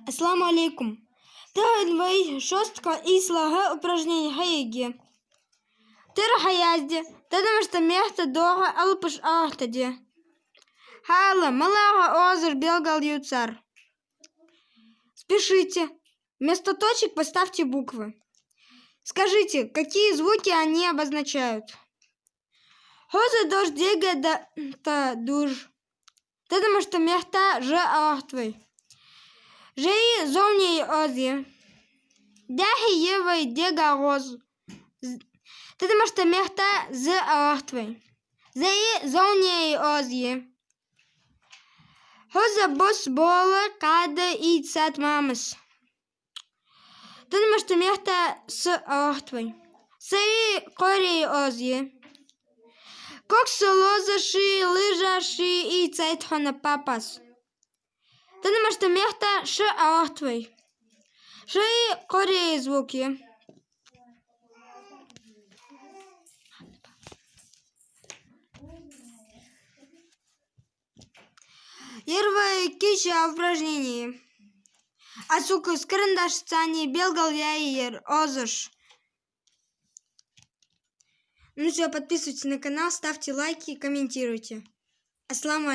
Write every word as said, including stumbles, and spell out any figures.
Ассаламу Ӏалайкум. Тахан вай шестта кхо ийслагӀа упражнени хьаергья. Тера хьаязде, тадамашта мехта догӀа алапаш оахтаде. Хьаала, малагӀа озар белгалъю цар. Спишите. Вместо точек поставьте буквы. Скажите, какие звуки они обозначают. Хоза дош дега да та дуж. Тадамашта мехта ж оахтавай. Жеи зовнеи оз я. Дехьа е вай дега гӀоз. Тадамашта мехта з оахтавай. Зеи зовнеи оз я. Хоза бос бола кхада и цат мамас. Тадамашта мехта с оахтавай. Сеи кхорей оз я. Кокса лозаши лыжаши и цайт хьона папас. Тадамашта мехта ш оахтавай. Шеи кхорей звук я. Ер вай кийча упражнени. Аз укхаза карандашца белгалъяьй ер озаш. Ну всё, подписывайтесь на канал, ставьте лайки, комментируйте. Ассаламу